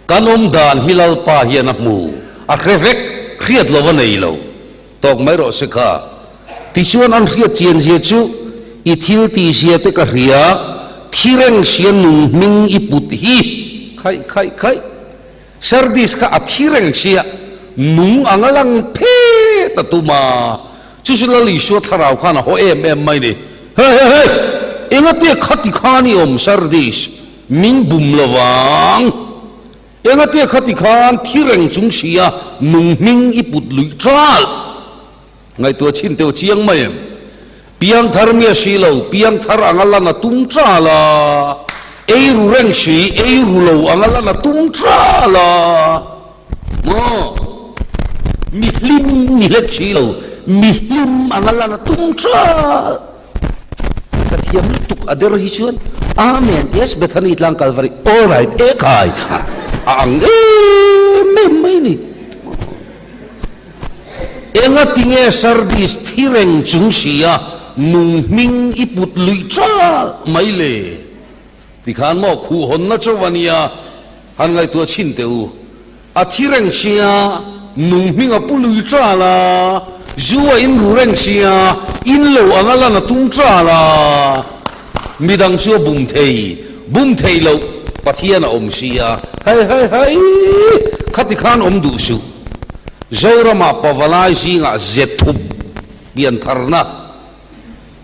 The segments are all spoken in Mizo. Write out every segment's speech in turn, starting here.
Kan awm dan hi Lalpa hian a hmu, a hre vek, hriat lo a nei lo. Tawk mai rawh se kha. Tichuan an hriat chian zia chu i thil tih zia te ka hria, thi reng sia nung hming i put hi. Khaih khaih khaih. Sardis kha a thi reng sia nung ang a lang phet a tum a, chu chu Lal Isua thlarau khan a haw em em mai ni. Hei hei hei! Engatia khati khan i awm Sardis? Min bum lo vang. Engatia khati khan thi reng chung sia nung hming i put luih ṭal. Ngaihtuah chhin teuh chiang mai em? Piangthar nge si lo, piangthar anga lan a tum ṭal a, ei ru reng si, ei ru lo anga lan a tum ṭal a, maw? Mi hlim ni hlek si lo, mi hlim anga lan a tum ṭal. Ka thiam lutuk a der hi chuan Amen yes Bethany tlang Kalvari all right e khai a ang em em mai ni. Enga tinge Sardis thi reng chung sia nung hming i put luih ṭal mai le? Tikhan maw khuhhawnna chauh a nia han ngaihtuah chhin teh u. A thi reng sia, nung hming a pu lui ṭal a, zu a in ru reng sia, in lo ang a lan a tum ṭal a, midang chu a bum thei, bum thei loh Pathian a awm sia, hei hei hei, khati khan awm duh suh. Zoramah pavalai zingah ze thup piantharna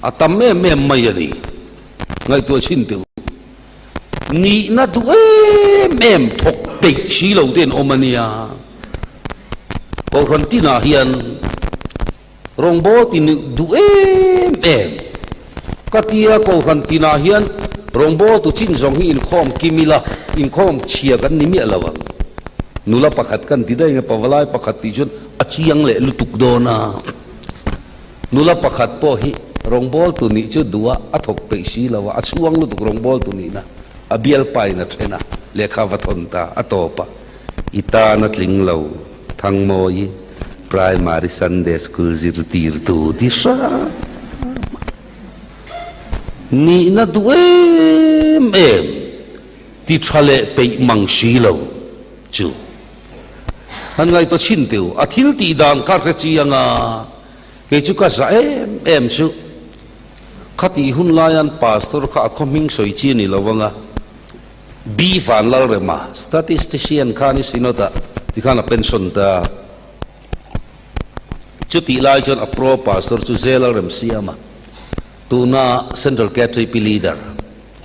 a tam em em mai a ni. Ngaihtuah chhin teh u. Nihna duh em em thawk peih si lo te an awm a nia. Kohhran tinah hian rawngbawl ti duh em em ka tia kohhran tinah hian rawngbawl tu chin zawng hi inkhawm kim ila inkhawm chhia kan ni miah lo ang. Nula pakhat kan ti daih nge pavalai pakhat tih chuan a chiang leh lutuk dawn a. Nula pakhat pawh hi rawngbawltu nih chu duh a, a thawk peih si lo a, a chhuang lutuk rawngbawltu nihna a bialpain a then a, lehkha va thawn ta, a tawp a. I tan a tling lo, Thangmawi, Primary Sunday School zirtirtu ti hram a, nihna duh em em, ti tha leh peih mang si lo chu. Han ngaihtuah chhin teu, a thil tih dan kha hre chiang a, kei chu ka za em em chu. Khatih hun laian pastor kha a khaw hming sawi chi a ni lo ang a, B Vanlalrema, statistician kha ni synod ah tikhan a pension ta. Chutih lai chuan a pro pastor chu Zelalrem Siama, tuna Central KTP leader,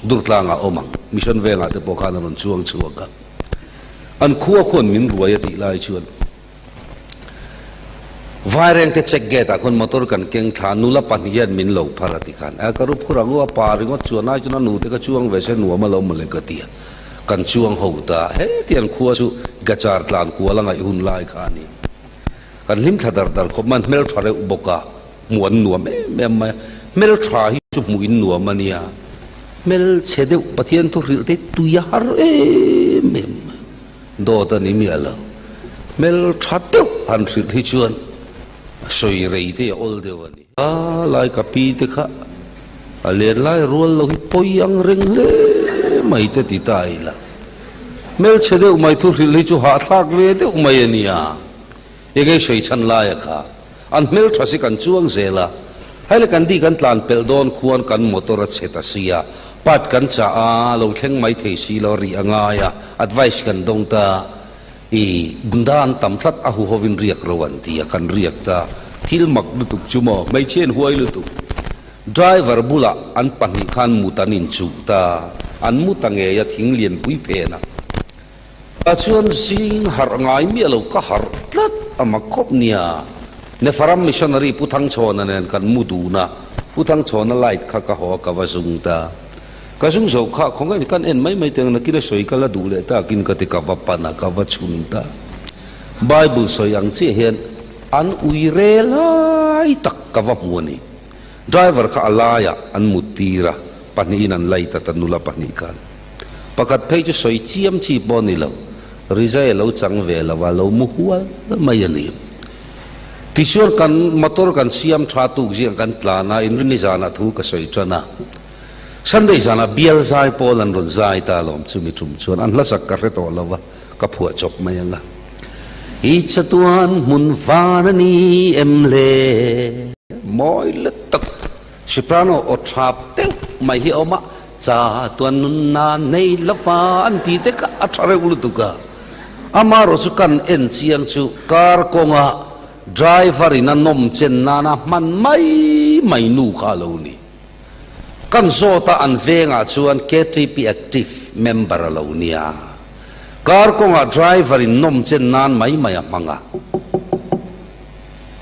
Durtlangah awm ang, Mission Vengah te pawh khan a rawn chuang chhuak a. An khua khuan min ruai a tih lai chuan Vairengte check gate ah khuan motor kan keng thla, nula pahnih hian min lo phar a ti khan. A ka ru phur ang u, a pa ringawt chuan ai chuan a nute ka chuang ve se nuam alawm mawle ka ti a. Kan chuang ho ta, heti an khua chu gachar tlan kual a ngaih hun lai kha a ni. Kan hlim thla dar dar khawp mai, an hmeltha reuh bawk a. Hmuh an nuam em em mai a, hmeltha hi chu hmuh in nuam a nia, hmelchhe deuh Pathian thu hrilh te tui a har em em mai, dawt a ni miah lo, hmeltha deuh han hrilh hi chuan a sawi rei te a awl deuh a ni. A lai ka pi te kha a len lai rual lo hi pawi ang reng hle mai te ti ta ila, hmelchhe deuh mai thu hrilh hi chu hahthlak ve deuh mai a nia, enge sawi chhan laia kha. An hmeltha si kan chuang zel a, hei le kan di kan tlan pelh dawn khuan kan motor a chhe ta si a, part kan chah a, lo thleng mai thei si lo rih a ngai a, advice kan dawng ta, i bunda an tam tlat a huhovin riak ro an ti a, kan riak ta, thil mak lutuk chu maw, hmeichhe in huai lutuk, driver bulah an pahnih khan mut an inchuh ta, an mu ta ngei a thing lianpui phen a. A chuan zing harh ngai miah lo ka harh tlat a mak khawp nia. Nefaram missionary Pu Thangchhawna nen kan mu dun a, Pu Thangchhawna light kha ka haw a ka va zung ta. Ka zung zo kha khawngaih kan en mai mai teng nakin a sawi ka la duh leh takin ka ti ka va pan a ka va chhun ta. Bible sawi ang chiah hian an ui re lai tak ka va hmu a ni. Driver kha a laiah an mut tir a, pahnihin an light a ta nula pahnih khan. Pakhat phei chu sawi chiam chi pawh a ni lo, Rizai a lo chang ve lo a, lo mu hual mai a ni. Tichuan kan motor kan siam tha tuk zing kan tlan a, inrinni zanah thu ka sawi tan a. Sunday zanah bial zai pawl an rawn zai ta alawm chumi tum chuan an hlasak ka hre tawh lo a. Ka phuah chawp mai ang a. I chatuan hmun van a ni em le? Mawi lutuk. Soprano aw thap deuh mai hi a awm a, chatuan nunna nei lova an tih te kha a tha reuh lutuk a. Amaherawh chu kan en chiang chu car kawnga driver in a nawm chen nana hman mai mai nu kha a lo ni. Kan zawta an vengah chuan KTP active member a lo nia. Car kawngah driver in nawm chen nan mai mai a hmang a.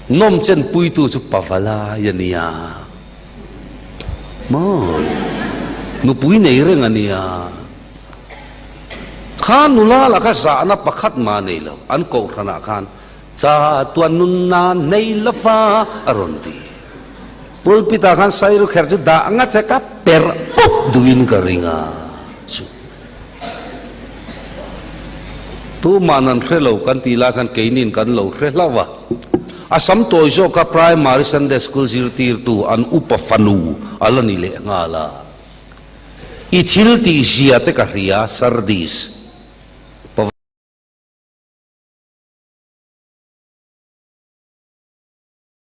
Nawm chen puitu chu Pavalai a nia. Maw? Nupui nei reng a nia. Kha nula lah kha zahna pakhat mah nei lo. An kohhranah khan Cha tuan nunna nei lova a rawn ti. Pulpit ah khan Sairu kher chu dah nga che ka perh pawp duhin ka ring a chu. Tuman an hre lo kan tih lai khan keinin kan lo hre hlauh a. A sam tawi zawk a Primary Sunday School zirtirtu an upa fanu a la ni leh nghal a. I thil tih zia te ka hria Sardis.